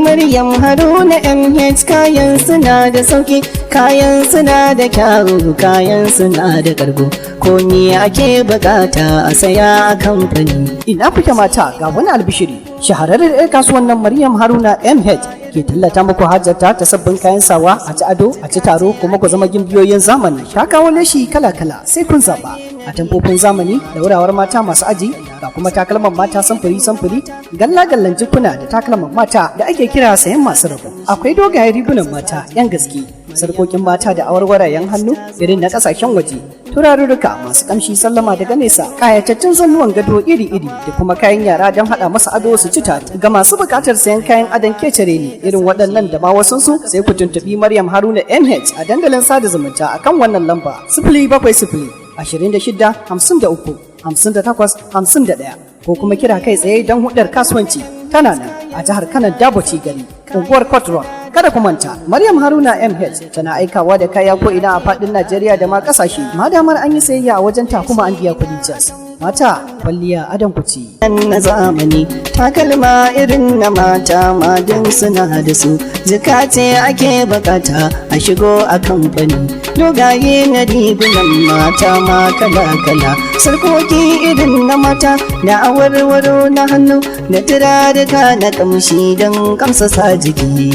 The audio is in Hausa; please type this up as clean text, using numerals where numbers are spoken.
Maryam Haruna MH, kayan suna da sauki, kayan suna da kyawu, kayan suna da kargo. Komi ake bukata a saya a kamfani. Ina kuke mata? Ga wani albishiri. Shahararren 'yar kasuwan nan Maryam Haruna MH ke tallata muku hajarta ta sabbin kayan sawa, a ci ado, a ci taro, kuma ku zama gimbiyoyin zamani. Ta kawo leshi kala-kala, sai kun zaba. Atamfofin zamani da wurawar mata masu aji, ga kuma takalman mata samfuri-samfuri, galla-gallan jikuna da takalman mata da ake kira sayan masu rabo. Akwai dogayen rigunan mata 'yan gaske, sarkokin mata da awarwarayen hannu irin na kasashen waje, turarurruka masu kamshi sallama daga nesa, kayatattun zannuwan gado iri-iri da kuma kayan yara don haɗa masa ado su ci tare. Ga masu buƙatar sayan kayan adon kecere ne irin waɗannan da ma wasunsu, sai ku tuntuɓi Maryam Haruna MH a dandalin sada zumunta akan wannan lamba: 070 26 53 58 51, ko kuma kira kai tsaye don hudar kasuwanci. Tana nan a jihar Kano, Dabo Gari, unguwar Court Road. Kada ku manta, Maryam Haruna MH tana aikawa da kaya ko ina a fadin Najeriya da ma kasashe, madamar an yi sayayya a wajen ta kuma an biya kuɗi cas. Mata, kwalliya adon ku ce. Na zamani, takalma irin na mata madin suna da su, jika ce ake bukata a shigo a kamfani. Dogaye na rigunan mata ma kala-kala, sarkoki irin na mata da awarwaro na hannu da turaruka na kamshi don kamsasa jiki.